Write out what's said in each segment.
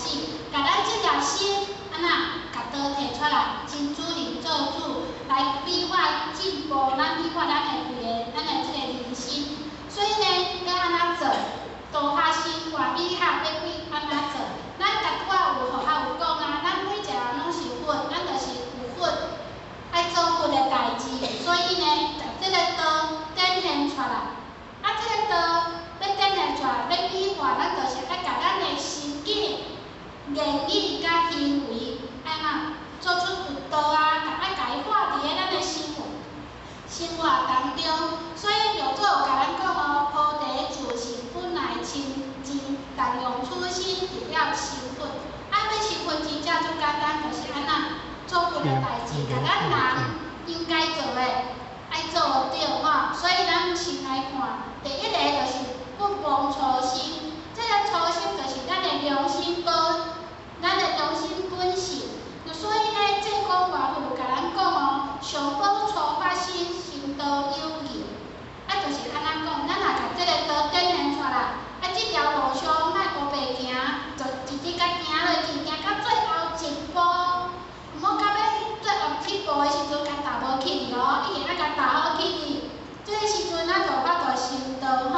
志，共咱這個心按怎共刀提出來，真主人做主，來美化進步，咱美化咱的規个，咱的這個人生。所以呢，欲按怎做？道下生活美學欲去按怎做？咱拄仔有學校有講啊，咱每一個人攏是佛，咱就是有佛，愛做佛的代誌。所以呢，共這個道展現出來。啊，這個道欲展現出來，欲美化，咱就是愛共咱的心境、言語佮行為，按怎做出有道啊，愛共伊化佇咧咱的生活當中。所以六祖有共咱講哦，菩提自性本來清淨，但用初心就要成佛。啊，欲成佛真正足簡單，就是按怎做佛的代誌，共咱人應該做的，愛做對吼。所以咱先來看，第一个就是不忘初心，這個初心就是咱的良心本，咱的良心本性。所以呢，濟公活佛有共咱講哦，常保初發心，心道有義。啊，就是按怎講，咱若共這個道展現出來，啊，這條路上莫烏白行，就一直共行落去，行到最後一步，毋好到尾最後起步的時陣共踏無去哦，一定愛共踏好去。這个時陣咱就有法度成道吼。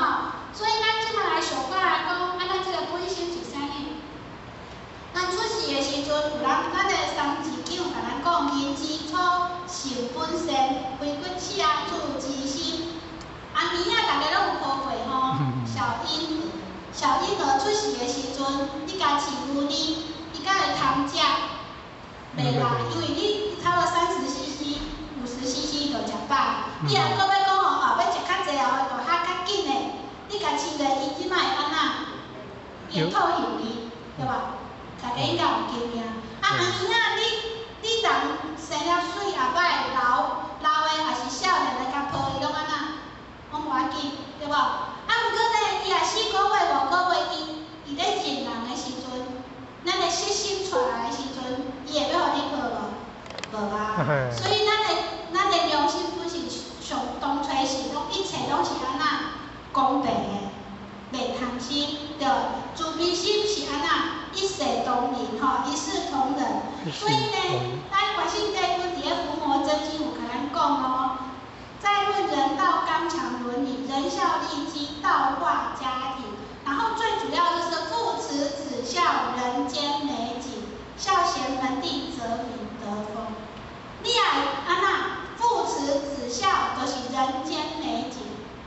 所以咱這擺來想看來講，啊，咱這個本心是啥物？咱出世的時陣，有人咱的三字經有共咱講：人之初，性本善，非骨齒啊，自之心。阿年仔大家攏有抱過吼，小嬰兒，小嬰兒出世的時陣，你共飼牛奶，伊敢會貪食？袂啦，因為你差不多30 cc、50 cc 就食飽。你若閣欲講吼，哦，欲食較濟哦，就較較緊的，你共飼咧，伊這擺會按怎？伊會吐血去，對無？大家應該有經驗。啊，紅嬰仔，你人生了媠後擺老老的，抑是少年的，共抱伊攏按怎？攏無要緊，對無？啊，毋過呢，伊若4個月、5個月，伊咧認人的時陣，咱的色心出來的時陣，伊會欲予你抱無？無啊。所以咱的良心本是上當初是攏一切攏是按怎公平的，袂貪心，對。慈悲心是按怎一視同仁吼，一視同仁。所以呢，咱觀世帝君佇咧《伏魔真經》有共咱講哦。再論人道剛強倫理，仁孝利己，道化家庭，然後最主要就是父慈子孝，人間美景，孝賢門第，則民得風。你若按怎父慈子孝，就是人間美景，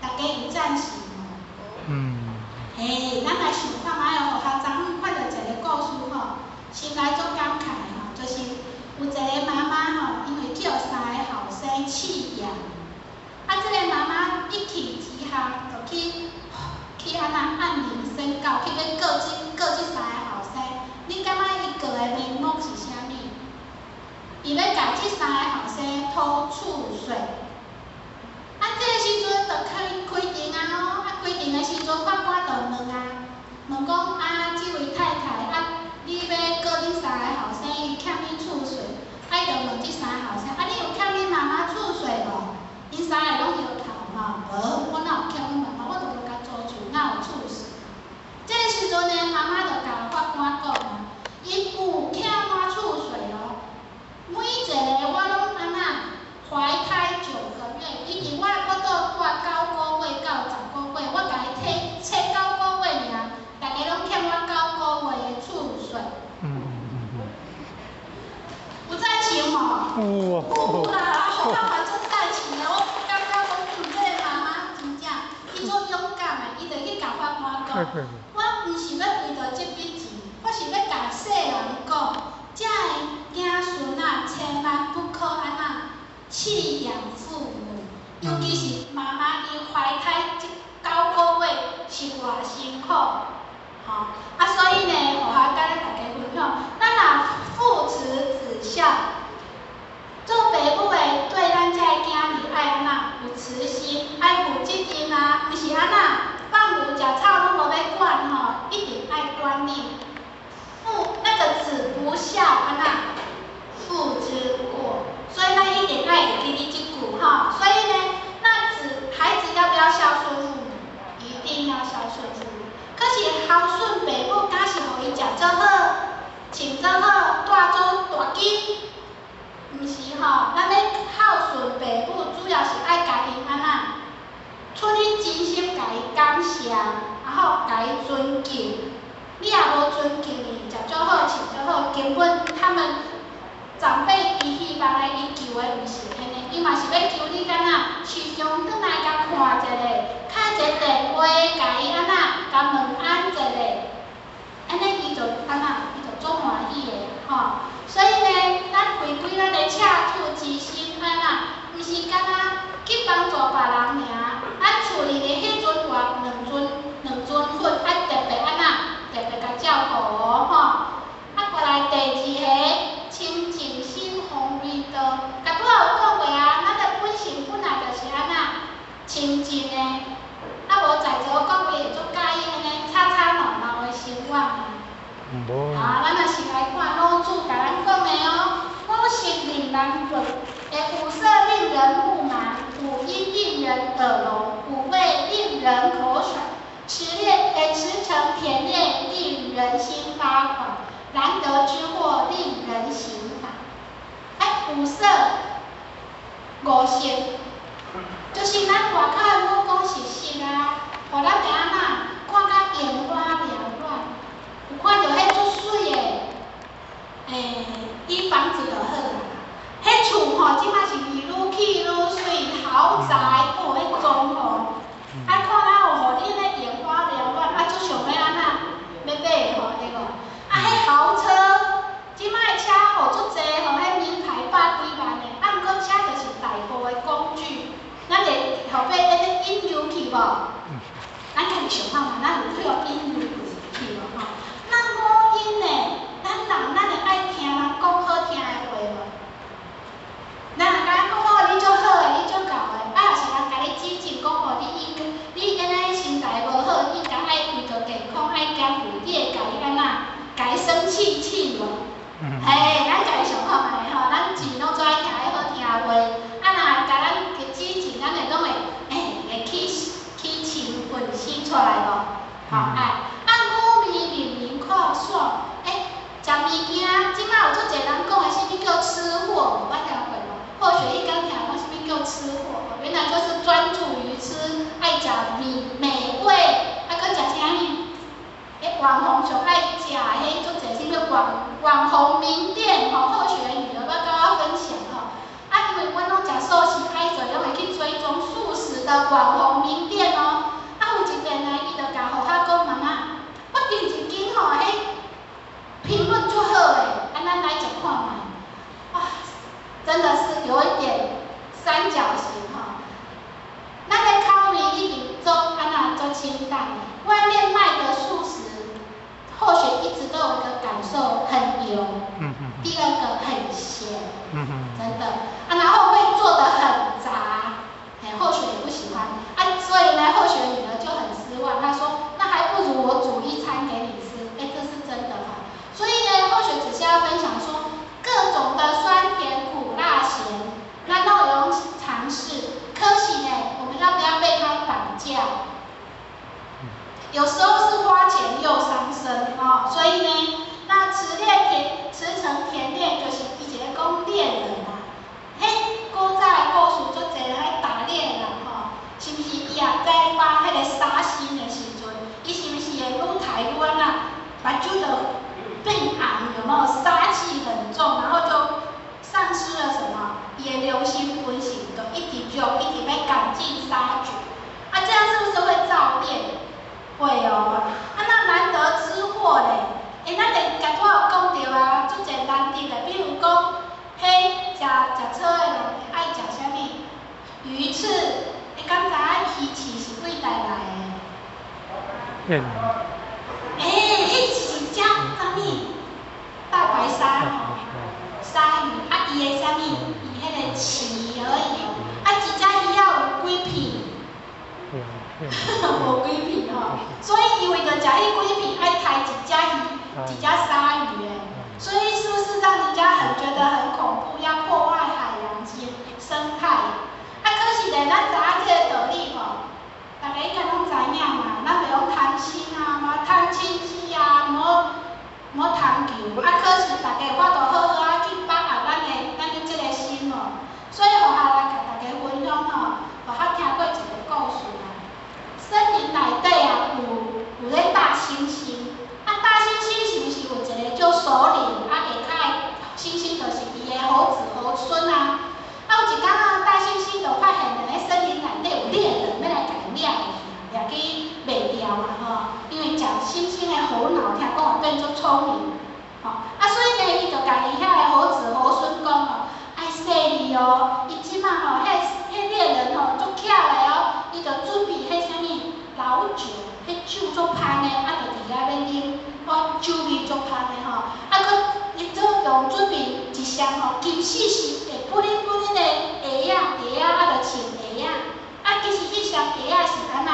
大家有贊成無？嗯。嘿，咱來想看覓哦，學校昨昏看著一個故事吼，心內足感慨吼，就是有一個媽媽吼，因為叫三个後生棄養。啊！這個媽媽一氣之下，就去按怎按鈴申告，去欲告這三个後生。你感覺伊告的名目是啥物？伊欲共這三个後生偷厝稅。啊！這個時陣就開庭啊！哦，啊開庭的時陣，法官就問啊，問講啊，這位太太啊，你欲告恁三個後生，伊欠你厝稅？啊，伊就問這三个後生，啊，你有欠恁媽媽厝稅無？𪜶三個攏搖頭吼，無，我哪有欠阮媽媽，我都無共租厝，哪有厝稅？這個時陣呢，媽媽就共法官講啊，𪜶有欠我厝稅哦，每一個我攏按怎懷胎9個月，伊佇我腹肚蹛9個月到10個月，我共伊提切九個月爾，逐家攏欠我九個月的厝稅。有贊成無？有有啦，我感覺足贊成的，我感覺講，這個媽媽真正，伊足勇敢的，伊就去共法官講，我毋是欲為著這筆錢，我是欲共世人講，遮的子孫啊，千萬不可按怎棄養父母，尤其是媽媽伊懷胎這9個月是偌辛苦，吼啊，所以呢，予我佮大家分享，咱若父慈子孝。做爸母的對咱這个囝兒愛按怎有慈心，愛負責任啊，毋是按怎放牛食草攏無欲管吼，一定愛管理。父那個子不孝按怎父之過，所以咱一定愛會記得這句吼。所以呢，那孩子要不要孝順父母？一定要孝順父母。可是孝順爸母做好，帶做大金，毋是吼，咱咧孝順爸母，主要是愛共𪜶按怎，出於真心共伊感謝，然後共伊尊敬。你若無尊敬伊，食足好，穿足好，根本他們長輩伊希望的，伊求的毋是按呢，伊嘛是欲求你敢若時常轉來共看一下，敲一個電話共伊按怎，共問安一下，按呢伊就按怎，伊就足歡喜的吼。所以呢，咱回歸咱的赤子之心，按怎，毋是干焦去幫助別人爾。咱厝裡的彼陣活兩尊兩尊佛，愛特別按怎，特別共照顧哦吼。啊，過來第二個，清淨心方便多。頭拄仔有講過啊，咱的本性本來就是按怎，清淨的。啊，無在座各位會足佮意按呢吵吵鬧鬧的生活嗎？無。啊，咱若是來看老子共咱講的哦，五色令人不，欸，五色令人目盲，五音令人耳聾，五味令人口爽，馳獵欸馳騁田獵令人心發狂，難得之貨令人行妨。欸，五色，五色，就是咱外口的五光十色啊，予咱會按怎看甲眼花繚亂。有看著彼足媠的，欸，伊房子就好啊。彼厝吼，這擺是愈起愈媠，豪宅哦，彼裝潢，啊，看了有予恁咧眼花繚亂，啊，足想欲按怎，欲買吼，會無？啊，彼豪車，這擺車吼足濟吼，彼名牌百幾萬的，啊，毋過車就是代步的工具，咱會予欲按呢引誘去無？咱家己想看覓，咱有去予引誘去無吼？那五音呢？咱人咱會愛聽人講好聽的話無？人若共咱講好，你足好的，你足𠢕的，啊，若是人共你指正講吼，你應該你按呢身材無好，應該愛為著健康愛減肥，你會共伊按怎？共伊生氣氣無？嘿，咱家己想看覓吼，咱錢攏總愛聽彼好聽的話，啊，若共咱指正，咱會攏會欸會起起嗔憤心出來無？吼哎，啊，五味令人口爽，欸，食物件，這擺有足濟人講的，啥物叫吃貨，無捌聽過無？或許你敢聽講啥物叫吃貨？原來就是專注於吃，愛食美美味，啊，閣食啥物？欸，網紅上愛食彼足濟啥物網網紅名店吼，好學女兒捌佮我分享吼。啊，因為阮攏食素食，啊，伊就攏會去追蹤素食的網紅名店哦。啊，有一遍呢，伊就共予我講媽媽，我訂一間吼，彼評論足好的，啊，咱來食看覓。哇，真的是有一點三角形吼。咱的口味已經做按怎做清淡的，外面賣的素食，或許一直都有一個感受，很油。第二個很鹹。真的。啊，然後會做得很雜，嘿，後學也不喜歡。啊，所以呢，後學女兒就很失望，她說：“那還不如我煮一餐給你吃。”欸，這是真的哈。所以呢，後學只是要分享說，各種的酸甜苦辣鹹，咱攏會用嘗試。可是呢，我們要不要被它綁架？有時候是花錢又傷身哦。所以呢，那馳獵田馳騁田獵就是伊一个講獵人啦。彼古早的故事足濟人愛打獵人吼，是毋是？伊也在發彼個殺心的時陣，伊是毋是會愈刣愈按怎，目睭就變紅，有無？殺氣很重，然後就喪失了什麼？伊的良心本性，就一直做，一直欲趕盡殺絕。啊，這樣是不是會造業？會哦。啊，那難得之貨咧，欸，咱會剛拄仔有講著啊，足濟難得的，比如講，彼食食草的人愛食啥物？魚翅，你敢知影魚翅是佗佗來的？嗯。欸，彼是食啥物？大白鯊吼，鯊魚啊，伊的啥物？伊彼個翅而已。啊，一隻魚仔有幾片？無幾片吼，所以伊為著食彼幾片，愛刣一隻魚，一隻鯊魚的，所以是不是讓人家很覺得很恐怖？要破壞海洋生生態？啊，可是咧，咱知影這個道理吼，大家應該攏知影嘛，咱袂用貪心啊，無貪嗔痴啊，無無貪求。啊，可是呢，首領，啊，下跤的猩猩就是伊的猴子猴孫啊。啊，有一工啊，大猩猩就發現佇咧森林內底有獵人欲來共伊掠去，掠去賣掉嘛吼。因為食猩猩的猴腦，聽講會變足聰明，吼。啊，所以呢，伊就共伊遐个猴子猴孫講吼，愛細膩哦，伊這馬吼，彼獵人吼足巧的哦，伊就準備彼啥物老酒，彼酒足芳的，啊，就佇遐欲啉，哦，酒味足芳的吼，啊，閣伊做用準備一雙吼金絲絲會不靈不靈的鞋仔，鞋仔啊，就穿鞋仔，啊，其實彼雙鞋仔是按怎？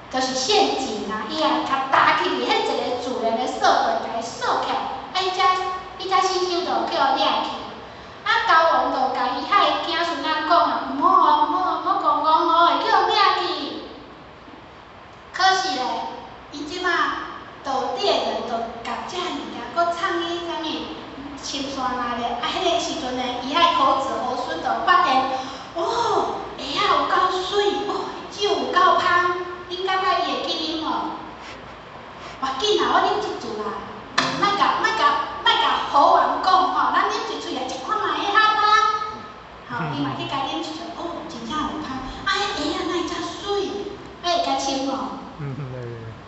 就是陷阱啊！伊也共踏去彼一个自然的鎖棍，共伊鎖起來，啊，彼只猩猩就予掠去。啊，猴王就共伊遐个囝孫仔講啊，毋好哦，毋好，毋好講講哦，會去予掠去。可是咧，伊這馬就獵人就共這物件閣藏去啥物深山內咧，啊，彼个時陣呢，伊遐猴子猴孫就發現，哦，鞋仔有夠媠，哦，酒有夠芳，恁感覺伊會去啉無？無要緊啦，我啉一喙啦，莫共莫共莫共猴王講吼，咱啉一喙來食看覓較芳。吼，伊嘛去共啉一喙，哦，真正有芳。啊，彼鞋仔哪會遮媠？啊，會共穿無？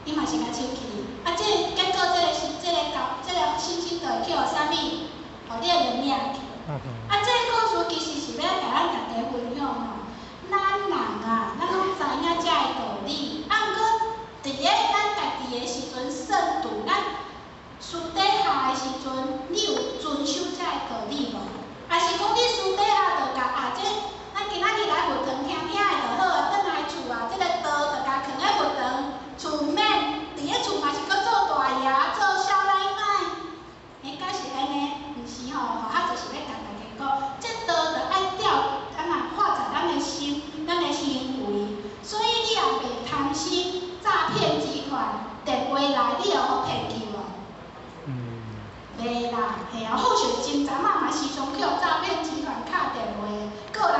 伊嘛是共穿去。啊，這個結果，這個是這個猴，這個猩猩就會去予啥物？予獵人掠去。啊，這個故事其實是欲共咱大家分享吼，咱人啊，咱攏知影這个道理，啊，毋過佇咧咱家己的時陣慎獨，咱私底下的時陣，你有遵守這个道理無？還是講你私底下就共啊？這咱今仔日來佛堂聽聽的就好啊，轉來厝啊，這个道就共囥咧佛堂，厝免佇咧厝嘛是閣做大爺，做少奶奶，應該是按呢？毋是吼，吼，就是欲共大家講，這道就愛照按怎化在咱的心、咱的行為，所以你若袂貪心，詐騙集團電話來，你會予騙去無？袂啦，嘿啊，好像真昨仔嘛時常去予詐騙集團敲電話，閣有人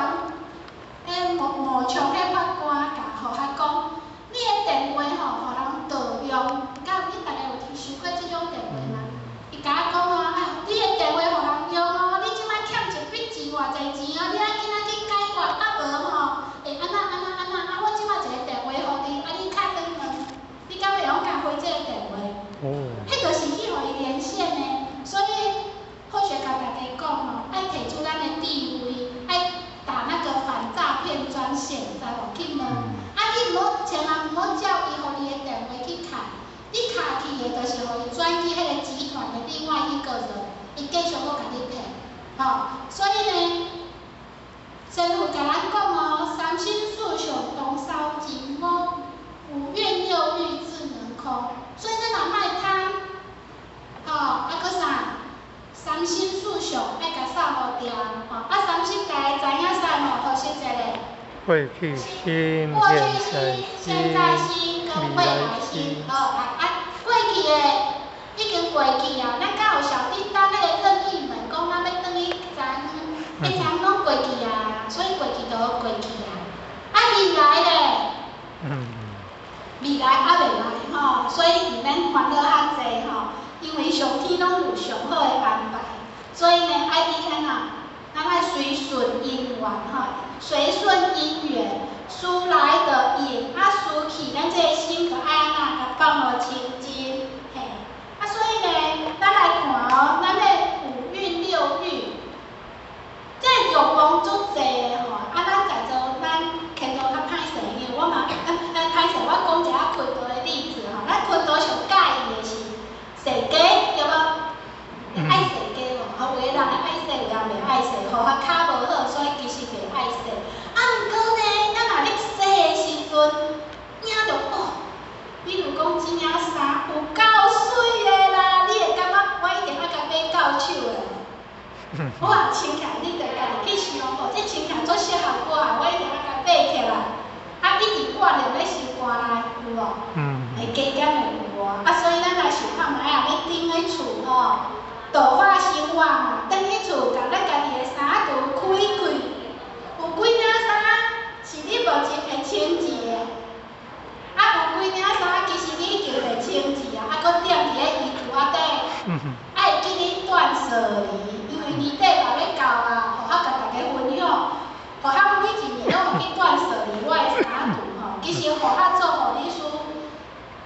彼冒冒充彼法官共予他講，你的電話吼，予人盜用，敢有恁逐家有收過這種電話嗎？伊共我講哦，啊，你的電話予人用哦，你這擺欠一筆錢偌濟錢哦，你愛緊仔去解決，啊無吼，會按怎按怎按怎，啊我這擺一个電話予你，啊你敲轉問，你敢會曉共回這個電話？彼就是去予伊連線的，所以好學共大家講吼，愛提出咱的地位，愛打那個反詐騙專線，知無？去問，啊你毋好千萬毋好照伊予你的電話去敲，你敲去的，就是予伊轉去彼個集團的另外一個人，伊繼續閣共你騙，吼，所以呢，師父共咱講哦，三心四相同燒盡，五蘊六欲自能空，所以咱若莫貪，吼，啊閣啥？三心四相愛共掃予掉，吼，啊三心大家知影啥無？複習一下。過去心、過去現在心、現在心跟未來心，好啊啊，過去的已經過去啊，咱敢有小叮當彼個任意門，講咱欲轉去昨，彼昨攏過去啊，所以過去就過去啊。啊未來咧，未來猶未來吼，所以毋免煩惱遐濟吼，因為上天攏有上好的安排，所以呢，愛去按怎？咱愛隨順因緣吼，隨順因緣，事來就應，啊事去，咱這個心就愛按怎？共放予清淨，嘿。啊，所以呢，咱來看哦，咱的五蘊六欲，這個欲望足濟的吼，啊，咱在座咱虔徒較歹勢，因為我嘛，啊歹勢，我講一下昆道的例子吼，咱昆道上佮意的是洗家，對無？愛洗家無？吼，有的人會愛洗，有的人袂愛洗，予較跤無好，所以其實袂愛洗。啊，毋過呢，咱若咧洗的時陣，影著哦，比如講這領衫有夠媠的啦，你會感覺我一定愛共買到手的。我若穿起來，你著家己去想吼，這穿起來足適合我的，我一定愛共買起來。啊，一直掛念咧心肝內，有無？會加減會有無？啊，所以咱來想看覓啊，欲轉去厝吼，度化生活嘛，轉去厝，共咱家己的衫櫥開開，有幾領衫是你目前會穿一的，啊，有幾領衫其實你已經袂穿一啊，啊，閣踮佇咧衣櫥仔底，啊會記舍離，因為年底嘛欲到啊，予較共大家分享，予較每一年攏會去斷捨離我的衫櫥吼。其實予較做護理師，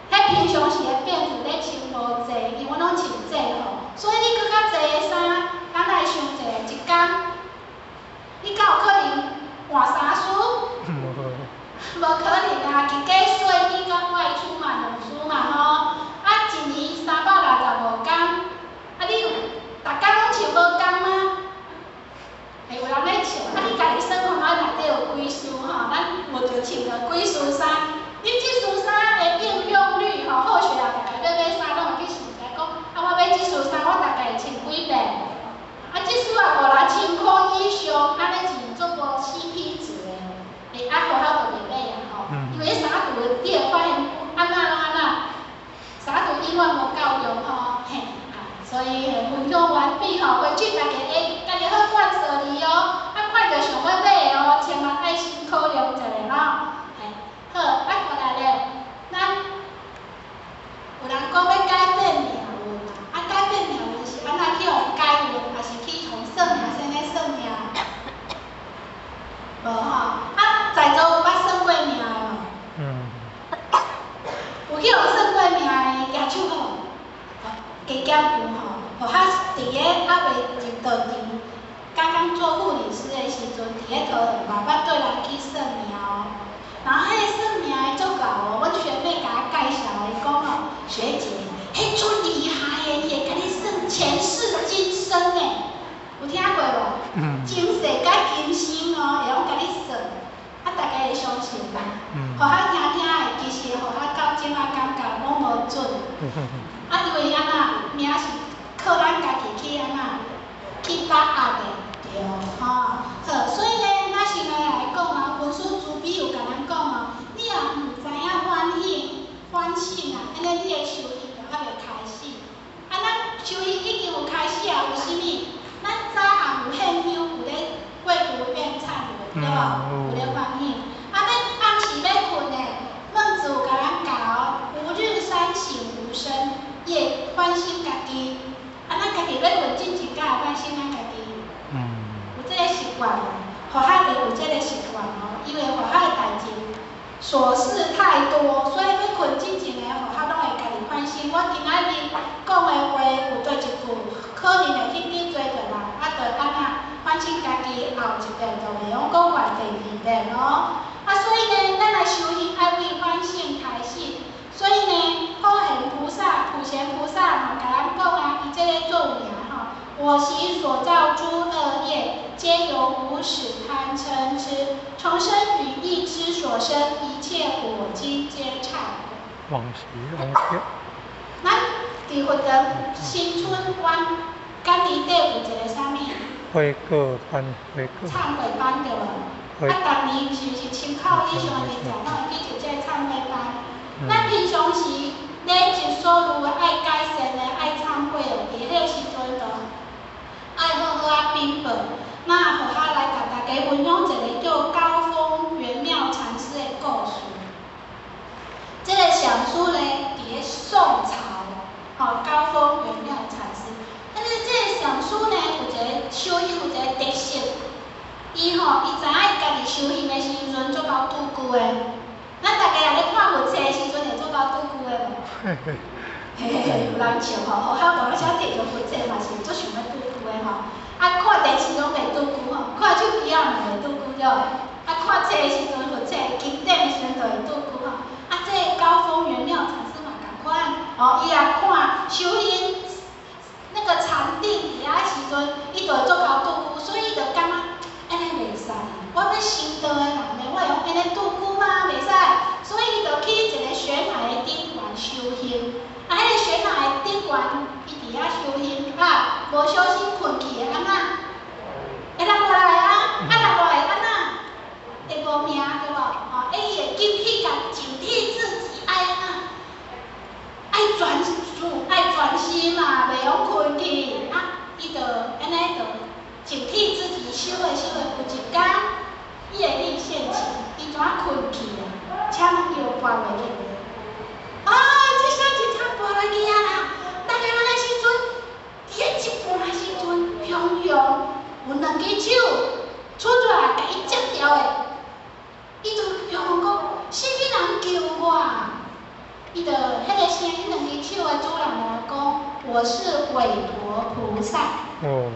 彼平常時的便服咧穿無濟，因為阮攏穿制服，所以你閣較濟的衫，咱來想者，一工，你敢有可能換三束？無可能啊！一家睡衣佮外出嘛兩束嘛吼，啊一年365工，啊你有逐工攏穿無仝嗎？會有人咧笑，啊你家己算看覓內底有幾束吼？咱有著穿著幾束衫，你這束衫的應用率吼，好勢啊，逐家欲買衫攏會去想一下講，啊我買這束衫，我大概會穿幾遍？啊這束啊五六千箍以上，按呢是足無 CP 值的，會啊好好就袂買啊吼，因為衫櫥你會發現按怎攏按怎，衫櫥永遠無夠用吼，嘿啊，所以分享完畢吼，回去大家會家己好斷捨離哦，啊看著想欲買的哦，千萬愛先考量一下咯，嘿，好，啊過來咧，咱有人講欲改變命運啊，啊改變命運是按怎去予改運，抑是去予算命先生算命？無吼，啊在座有捌算過命的無？嗯。有去予算過命的舉手好無？加減有吼，予較佇咧猶未入道場，剛剛做護理師的時陣，佇咧桃園嘛捌對人去算命哦。然後彼个算命的足𠢕哦，阮學妹共我介紹的，伊講哦，學姐，彼足厲害的，伊會共你算前世今生的，有聽過無？嗯。前世佮今生哦，會曉共你算，啊，大家會相信無？予較聽聽的，其實予較到這馬感覺攏無準。啊，因為按怎命是靠咱家己去按怎去把握的，對吼。好，所以呢，咱先來來講啊，文殊慈悲有共咱講哦，你若毋知影反省、反省啊，按呢你的修行就猶未開始。啊，咱修行已經有開始啊，為啥物？咱早暗有獻香，有咧過求願懺悔，對無？有咧反省。啊，欲暗時欲睏的，孟子有共咱教哦，吾日三省吾身，伊會反省家己。啊，咱家己欲睏進前，敢會反省咱家己？有這个習慣無？予較會有這个習慣哦，因為予較的代誌瑣事太多，所以欲睏進前的，予較攏會家己反省。我今仔日講的話有佗一句可能會去得罪著人，啊，就按怎反省家己後一遍就袂用閣犯第二遍哦。啊，所以呢，咱來修行愛為反省開始。所以呢，普賢菩薩、普賢菩薩嘛，共咱講啊，伊這个做有名吼。我昔所造諸惡業，皆由無始貪嗔癡，從身語意之所生，一切我今皆懺悔。往昔往昔。咱佇佛堂新春灣甲年底有一个啥物？悔過班，悔過。懺悔班對無？啊，逐年是毋是千口以上的人才攏會去上這个懺悔班？咱平常時累積所有愛改善的、愛懺悔的，佇彼个時陣就愛好好仔稟報。那予我來共大家分享一個叫高峰玄妙禪師的故事。這个上師呢，佇咧宋朝，吼，高峰玄妙禪師。但是這个上師呢，有一个修行有一個特色，伊吼，伊知影伊家己修行的時陣足𠢕拄久的。咱大家若咧看佛冊的時陣，會足𠢕拄久的無？嘿嘿嘿，有人笑吼，予較大聲提著佛冊嘛是足想欲拄久的吼。啊，看電視攏袂拄久吼，看手機仔嘛袂拄久對無？啊，看冊的時陣，佛冊經典的時陣就會拄久吼。啊，這个高峰玄妙禪師嘛仝款，哦，伊若看修行那個禪定佇遐時陣，伊就會足𠢕拄久，所以伊就感覺按呢袂使，我欲修道的人呢，我會用按呢拄久嗎？袂使，所以伊就去一個懸崖的頂懸修行。啊，彼個懸崖的頂懸，伊佇遐修行，啊，無小心睏去會按怎？會落落來啊！啊，落落來會按怎？會無命對無？吼，啊，伊會警惕共警惕自己愛按怎？愛專注，愛專心嘛，袂用睏去。啊，伊就按呢就警惕自己，修的修的，有一工，伊會力現前，伊怎睏去啊？請問伊有跋袂去？啊，這聲真正跋落去啊啦！大家落來時陣，佇咧一半的時陣，薩。哦。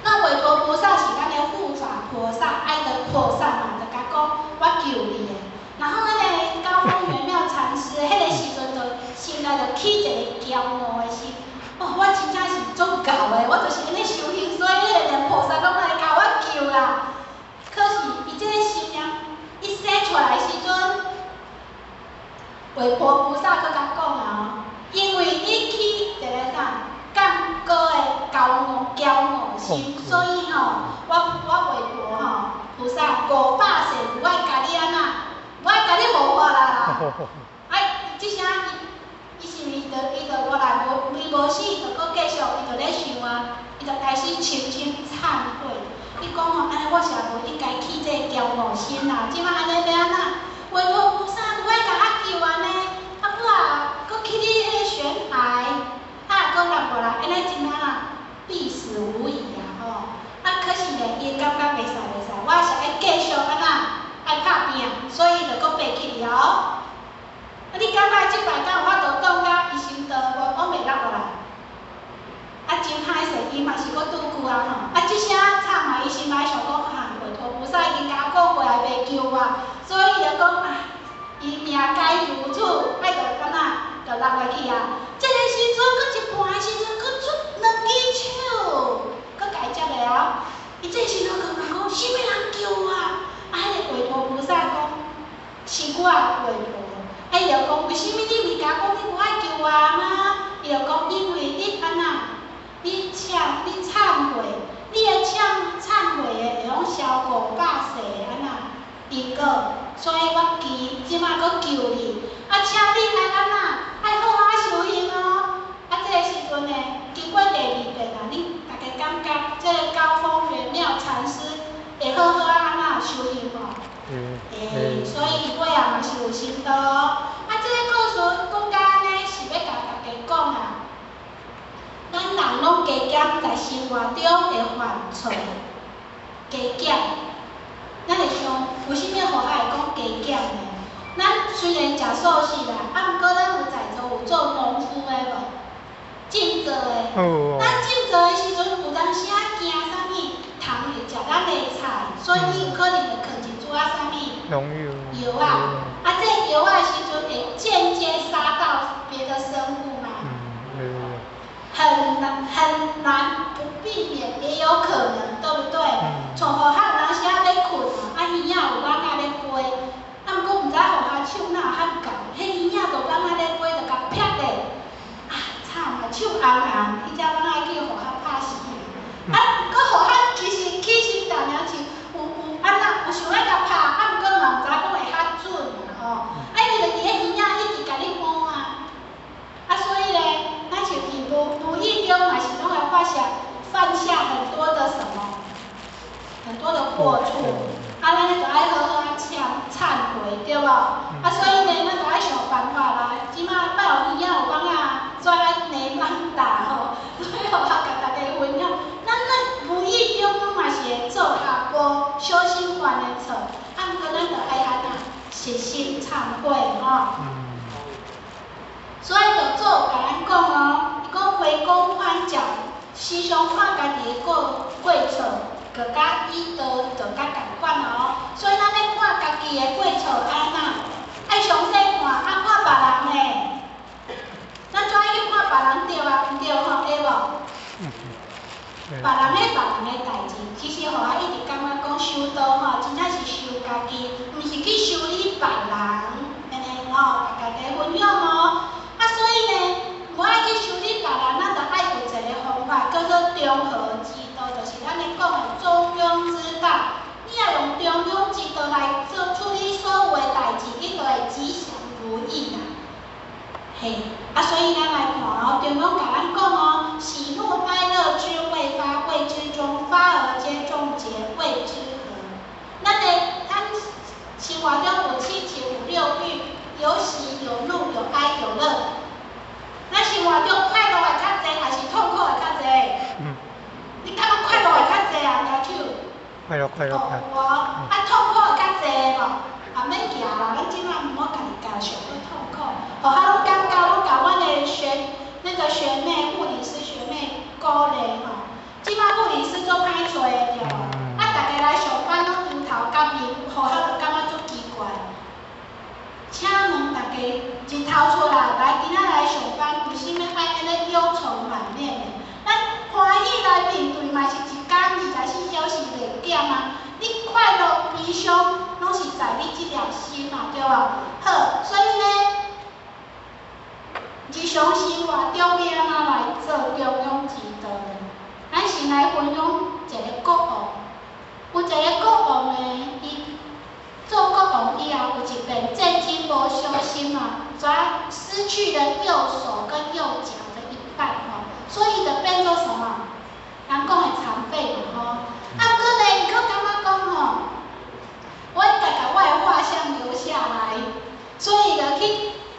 那韋陀菩薩是咱的護法菩薩，愛的菩薩嘛，就共講我救你的。然後彼个高峰玄妙禪師，彼个時陣就心內就起一个驕傲的心，哦，我真正是足𠢕的，我就是按呢修行，所以彼个連菩薩攏來共我救啦。可是伊這個心念一生出來時陣，韋陀菩薩閣共講啊，因為你起一個啥降高的驕傲心，所以吼，我韋陀吼菩薩500世無愛共你按怎，無愛共你護法啦。哎，這聲伊是毋是就伊就無來無伊無死，就閣繼續伊就咧想啊，伊就開始深深懺悔。伊講吼，按呢我是也無應該起這个驕傲心啦，這擺按呢欲按怎？韋陀菩薩無愛共我救按呢，啊我啊閣去你彼个懸崖，啊閣落落來，按呢真啊必死無疑啊吼！啊可是呢，伊感覺袂使袂使，我是愛繼續按怎愛拍拚，所以就閣爬起來哦。啊你感覺這擺敢有法度擋甲伊心刀無？講袂落落來？啊真歹勢，伊嘛是閣拄久啊吼！啊這聲慘啊，伊心內想講啊，韋陀菩薩已經共我講過來袂救我，所以伊就講啊，伊命該如此，愛就按怎就落落去啊。這个時陣，閣一半的時陣，閣出兩支手，閣共伊接下哦。伊這時陣閣問講，啥物人救我？啊，彼个韋陀菩薩講，是我韋陀。啊，伊就講，為啥物你毋是共我講你無愛救我嗎？伊就講，因為你按怎，你懺你懺悔，你的懺悔的會用消500世的按怎因果，所以我今這擺閣救你，啊，請你愛按怎，愛好好修行哦。啊，這个時陣呢，經過第二遍啊，恁大家感覺這個高峰玄妙禪師會好好按怎修行無？欸，所以伊尾仔嘛是有成道哦。啊，這个故事講甲按呢，是欲共大家講啊，咱人攏加減在生活中會犯錯，加減。咱會想，為啥物予我會講加減呢？咱雖然食素食啦，啊，毋過咱有在座有做農夫的無？種作的。咱種作的時陣，有當時仔驚啥物？蟲會食咱的菜，所以你有可能會囥一撮仔啥物？農藥。藥仔。啊，這個藥仔的時陣會間接殺到別的生物嗎？嗯。很難很難不避免，也有可能，對不對？像予較有當時仔欲睏啊，耳仔有蚊仔咧飛，啊，毋過毋知予較手哪有遐𠢕，彼耳仔就蚊仔咧飛，就共劈咧，啊，慘啊，手紅紅，彼隻蚊仔去予較拍死。啊，毋過予較其實起心動念是有按怎有想欲共拍，啊，毋過嘛毋知講會較準啦吼。啊，伊就佇咧耳仔一直共你摸啊，啊，所以咧，咱是毋無意中嘛是攏會發下犯下很多的什麼，很多的過錯，啊，咱咧就愛好好仔懺悔，對無？啊，所以呢，咱就愛想辦法啦。這擺捌有耳仔有蚊仔，煞愛罵蚊打吼，所以我共大家分享，咱咧無意中攏嘛是會做下無小心犯的錯，啊，毋過咱就愛按怎，實心懺悔吼。所以就祖共咱講哦，伊講回光返照，時常看家己的過錯，就佮伊道就較仝款哦。所以咱咧看家己的過錯按怎，愛詳細看，啊看別人的，咱怎愛去看別人對啊？毋對吼，會無？別人的別人的代誌，其實予我一直感覺講修道吼，真正是修家己，毋是去修理別人，按呢吼，共大家分享哦。啊，所以呢，無愛去修理別人，咱就愛有一个方法，叫做中和之道，就是咱咧講的中庸之道。你若用中庸之道來做處理所有的代誌，你就會吉祥如意啦。嘿，啊，所以咱來看哦，中庸共咱講哦，喜怒哀樂之未發，謂之中；發而皆中節，謂之和。咱的咱生活中有七情五六欲，有喜有怒有哀有樂。咱生活中快樂的較濟，還是痛苦的較濟？你感覺快樂的較濟啊？舉手。快樂快樂。哦，啊，痛苦的較濟無？啊，免驚啦，咱這擺毋好家己家想閣痛苦。予我攏感覺，攏共阮的學那個學妹，護理師學妹鼓勵吼。按呢憂愁滿面的。咱歡喜來面對嘛是一工24小時袂減啊！你快樂悲傷攏是在你這粒心嘛，對無？好，所以呢，日常生活中欲按怎來做中庸之道呢？咱先來分享一个國王，有一个國王呢，伊做國王以後，有一遍戰爭無小心啊，怎失去了右手跟右腳的一半吼，所以就變做什麼？人講的殘廢嘛吼。啊，毋過呢，伊閣感覺講吼，我應該共我的畫像留下來，所以就去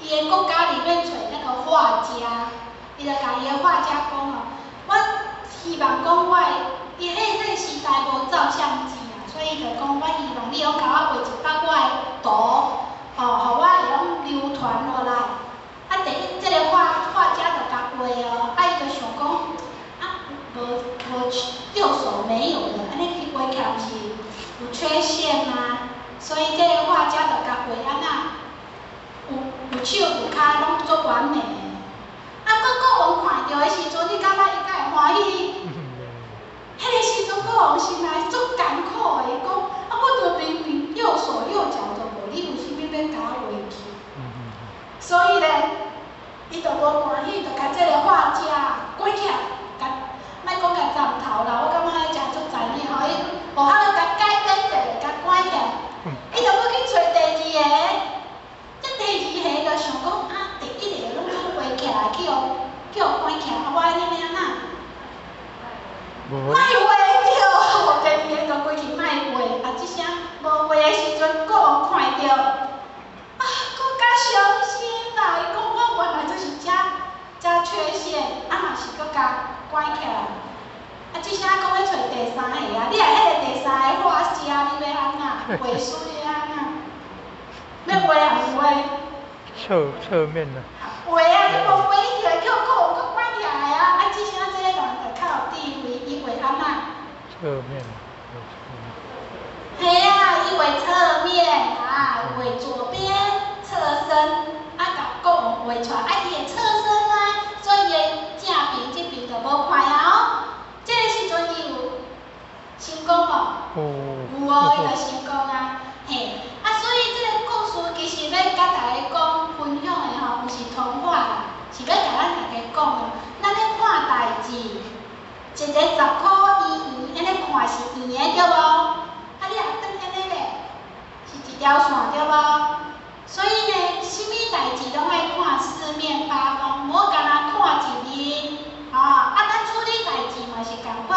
伊的國家裡面揣那個畫家，伊就共伊的畫家講吼，我希望講我的，伊彼個時代無照相機啊，所以伊就講我希望你會共我畫一幅我的圖，吼，予我會用流傳落來。啊，第一，這个畫家就共畫哦，啊，伊就想講，啊，無無右手沒有了，按呢去畫起來毋是有缺陷嗎？所以這个畫家就共畫按怎，有手有跤攏足完美的。啊，閣國王看著的時陣，你感覺伊敢會歡喜？彼个時陣國王心內足艱苦的，伊講，啊，我著明明右手右腳都無，你為啥物欲共我畫去？所以咧，伊就無歡喜，就共這个畫家關起來，共莫講共斬頭啦，我感覺伊誠足殘忍吼，伊無法度共改變一下，共關起來。伊就閣去揣第二个，這第二個就想講啊，第一个攏總畫起來，去予關起來，啊，我按呢欲按怎？無莫畫對，第二個就規氣莫畫，啊，這聲無畫的時陣，國王看著，啊，閣較傷心啦！伊講我原來就是遮遮缺陷，啊嘛是閣共關起來。啊，這聲講欲揣第三个啊，你若彼個第三个畫家，你欲按怎？畫師你欲按怎？欲畫抑毋畫？側面啊。畫啊！你無畫，伊就會叫國王閣關起來啊！啊，這聲這个人就較有智慧，伊畫按怎？側面，有側面。嘿啊，伊畫側面啊，畫左邊側身，啊，共國王畫出來，啊，伊會側身啊，所以伊的正邊這邊就無看啊哦。這個時陣伊有成功無？有。有哦，伊就成功啊，嘿，啊，所以這个故事其實欲共大家講分享的吼，毋是童話啦，是欲共咱大家講的。咱咧看代誌，一个10箍圓圓，按呢看是圓的對無？啊，你若轉按呢咧，是一條線對無？所以呢，啥物代誌攏愛看四面八方，無干焦看一面，吼，啊，咱處理代誌嘛是仝款，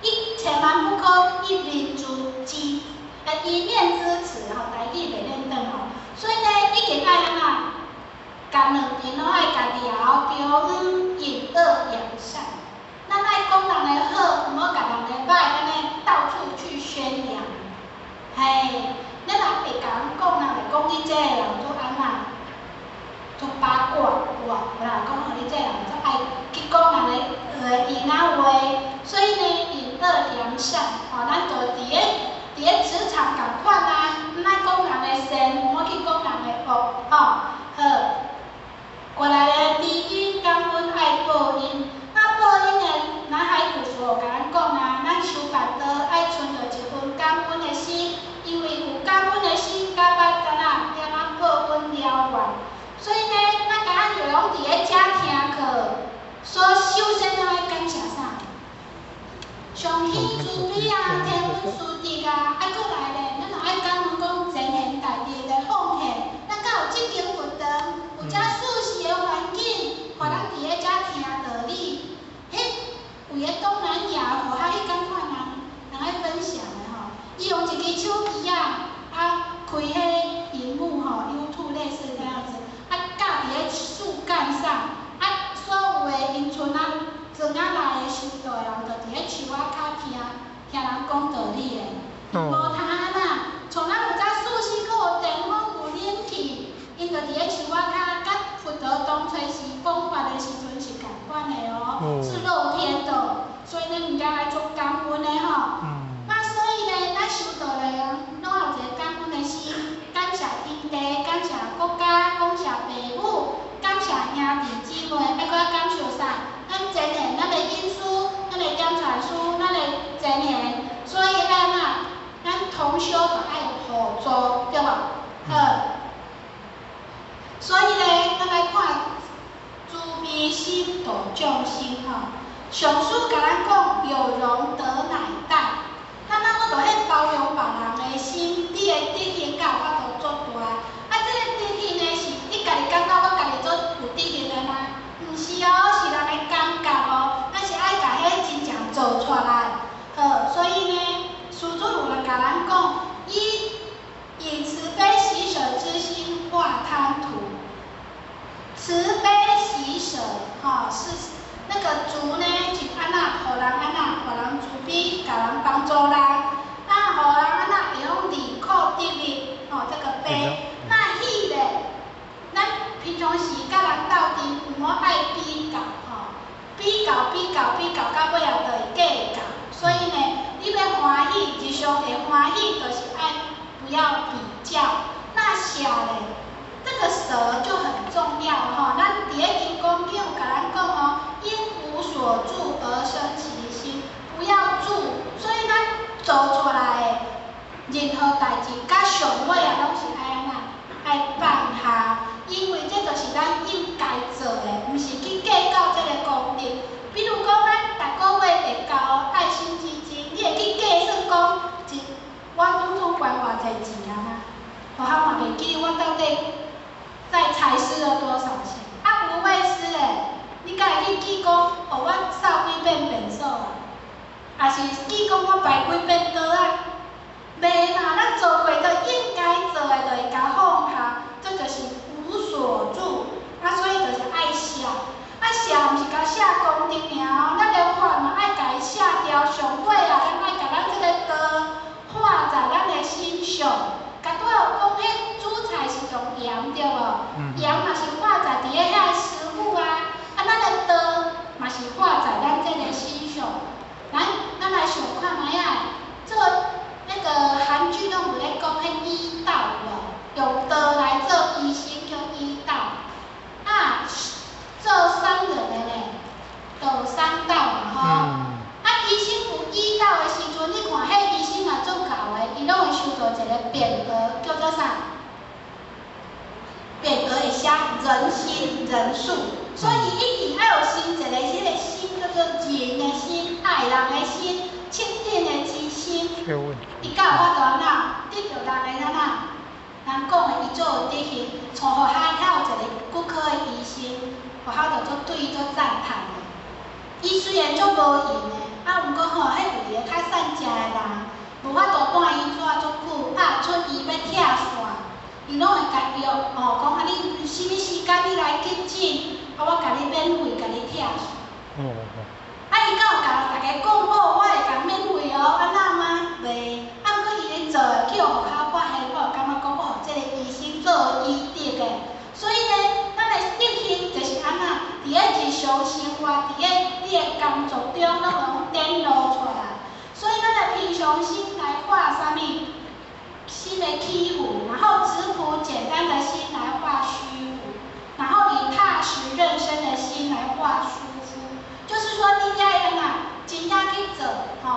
一千萬不可一面之詞，一面之詞吼，台語袂認得吼。所以呢，一定愛按怎，共兩邊攏愛共聊，中隱惡揚善。咱愛講人的好，毋好共人的歹，按呢到處去宣揚。嘿，咱若會共人講，人會講你這个人做按怎，做八卦有無？有人講吼，你這个人足愛去講人的閒仔話，所以呢，隱惡揚善，吼，咱就佇咧職場仝款啊，毋愛講人的善，毋好去講人的惡，吼，好。過來咧，知恩感恩愛報恩，那報恩的南海古佛有共咱講啊，咱修辦道愛存著一份感恩的心，因為有感恩的心，才捌怎啊，曉怎報恩了願。所以呢，咱今仔日攏佇咧遮聽課，所首先咱愛感謝啥？上天慈悲啊，天恩師德啊，啊，閣來咧，咱若愛感恩講前賢大德的奉獻，咱才有這間佛堂，有遮舒適的環境，予咱佇咧遮聽道理。彼為咧東南亞佛學彼仝款人，人愛分享的吼，伊用一支手機仔，啊，開彼螢幕吼，YouTube 類似這樣子，啊，架佇咧樹幹上，啊，所有的𪜶賰仔庄仔內的修道的人，就佇咧樹仔跤聽，聽人講道理的。無通按怎，像咱有遮舒適，閣有電風，有冷氣，𪜶就佇咧樹仔跤，佮佛陀當初時講法的時陣是仝款的哦，是露天的，所以咱應該愛足感恩的吼。那所以呢，咱修道的人，攏愛有一個感恩的心，感謝天地，感謝國家，感謝父母，感謝謝兄弟姊妹，愛閣感謝啥？咱前賢，咱的引師，咱的點傳師，咱的前賢，所以愛按怎？咱同修就愛互助，對無？好。所以咧，咱來看慈悲心度眾生吼。上師共咱講，有容德乃大。咱咱我著彼包容別人的心，你的德行才有法度做大。啊，這个德行呢，是你家己感覺我家己做有德行的嗎？毋是哦，是人的感覺哦。咱是愛共彼真正做出來。好，所以呢，師尊有來共咱講，以慈悲喜捨之心化貪圖。慈悲喜捨，吼，是那個慈呢，是按怎，予人按怎，予人慈悲，共人幫助人，啊，予人按怎會曉離苦得樂，吼，這個悲。那喜咧，咱平常時佮人鬥陣，毋好愛比較，吼，比較比較比較，到尾仔就會計較。所以呢，你欲歡喜，日常會歡喜，就是愛不要比較。那捨咧，這個捨就很重要吼。咱佇咧金剛經有共咱講哦，因無所住而生其心，不要住。所以咱做出來的任何代誌，到上尾啊，攏是愛按怎？愛放下，因為這就是咱應該做的，毋是去計較這個功德。比如講，咱逐個月會交愛心基金，你會去計算講，一我當初捐偌濟錢啊嗎？我嘛袂記我到底在財施了多少錢。啊，無畏施咧，你敢會去記講，哦，我掃幾遍便所啊？抑是記講我擺幾遍桌仔？袂啦，咱做過就應該做的，就會共放下，這就是無所住。啊，所以就是愛捨。啊，捨毋是共捨功德爾哦，咱的法嘛愛共伊捨掉，上尾啊，咱愛共咱這個道化在咱的身上。共拄仔有講，彼煮菜是用鹽對無？鹽嘛是化在佇咧遐食物啊，啊，咱的道嘛是化在咱這個身上。咱來想看覓仔，做那個韓劇攏有咧講彼醫道有無？用刀來做醫生叫醫道。啊，做商人的呢，就有商道嘛吼。啊，醫生有醫道的時陣，你看彼醫生若足𠢕的，伊攏會收做一個匾額，叫做啥？匾額會寫仁心仁術，所以一定愛有生一個彼個心，叫做仁的心、愛人的心、惻隱的之心。伊才有法度按怎得著人的按怎？人講的伊做有德行，像予遐遐有一個骨科的醫生，予遐就足對伊足讚嘆的。伊雖然足無閒的，啊，毋過吼，彼位的較善食的人，無法度帶伊蹛足久，啊，出院欲拆線，伊攏會共約，哦，講啊，你啥物時間你來急診，啊，我共你免費共你拆線。啊，伊敢有共大家講哦，我會共免費哦，按怎嗎？袂。啊，毋過伊咧做的，去予學校發現，我有感覺講，哦，這個醫生做醫德的。所以呢，咱的德行就是按怎？佇咧日常生活，佇咧你的工作中，攏會用展露出來。所以，咱的平常心來化啥物？心的起伏，然後質樸簡單的心來化虛無，然後以踏實認真的心來化疏忽。就是說，你愛按怎真正去做，吼，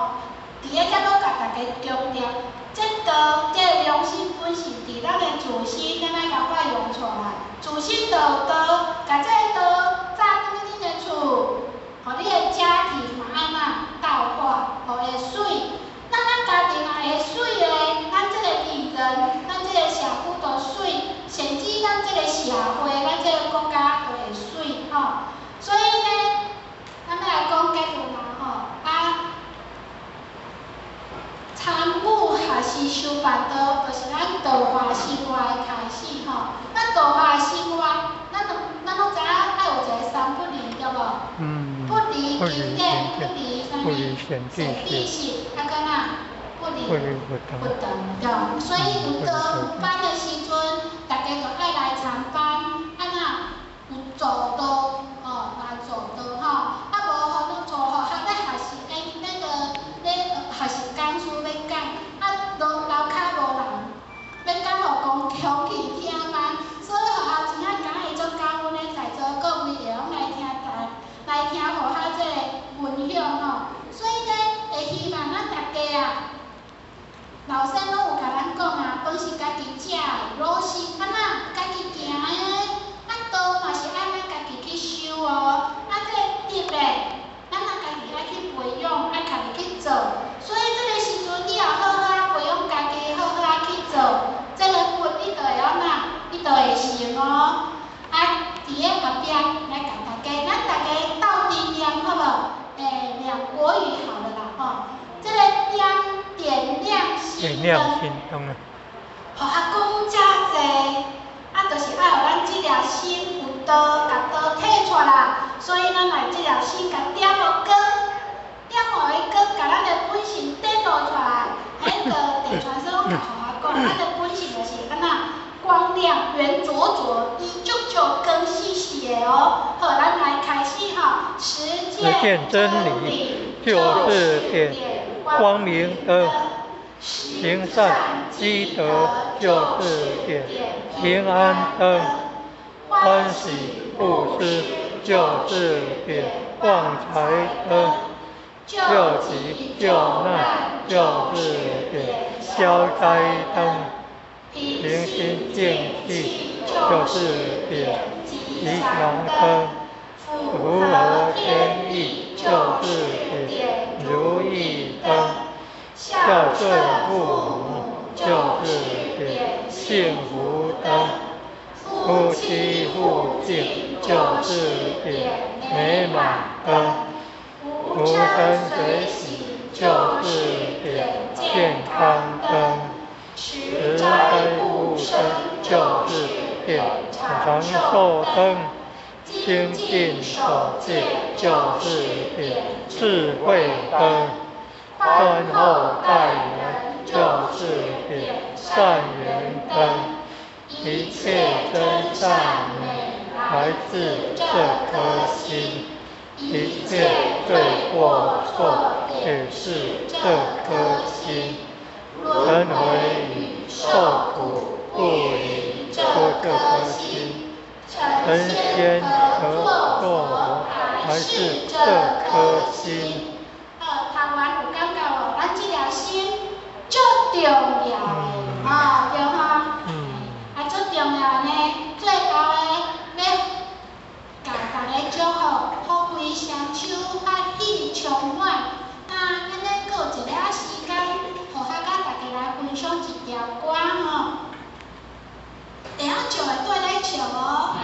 佇咧遮閣共大家強調，這道這個良心本是佇咱的自心，咱愛共發揚出來。自心就有道，共這個道紮轉去恁的厝，予你的家庭嘛按怎道化，予會媠。那咱家庭若會媠的，咱這個里人，咱這個社區就媠，甚至咱這個社會，咱這個國家都會媠吼。所以呢，咱欲來講結論啊吼，啊，參悟學習修辦道，就是咱道化生活的開始吼。咱道化生活，咱攏知影愛有一個三不離，對無？不離經典，不離啥物？顯地識，啊，閣哪？不離佛道，對。所以有道有班的時陣，大家就愛來參班，按怎有做道，吼，來做道吼。啊，無吼，攏做吼，較咧學習，那個咧學習講師欲講，啊，樓樓跤無人，欲講予公鄉去聽嗎？所以學校真正敢會足感恩的在座心亮燈。心燈啊！予我講遮濟，啊，就是愛予咱這粒心有刀，共刀提出來，所以咱來這粒心共點予光，點予伊光，共咱的本性展露出來。彼個地傳說共予我講，咱的本性就是按怎光亮圓灼灼，伊足足光爍爍的哦。好，咱來開始吼，實踐真理就是點光明燈，行善積德就是點平安燈，歡喜布施就是點旺財燈，救急救難就是點消災燈，平心靜氣就是點吉祥燈，符合天意就是點如意燈，孝順父母就是點幸福燈，夫妻互敬就是點美滿燈，風生水起就是點健康燈，持齋護生就是點長壽燈，精進守戒就是點智慧燈，寬厚待人就是點善緣燈，一切真善美來自這顆心，一切對或錯也是這顆心，輪迴與受苦不離這顆心，成仙和做佛還是這顆心。好，讀完有感覺無？咱這粒心足重要的，哦，對吼。啊，足重要呢。最後呢，欲共大家祝福，福慧雙收，法喜充滿。那按呢，閣有一下時間，予我佮大家來分享一條歌吼。會曉唱的綴來唱哦。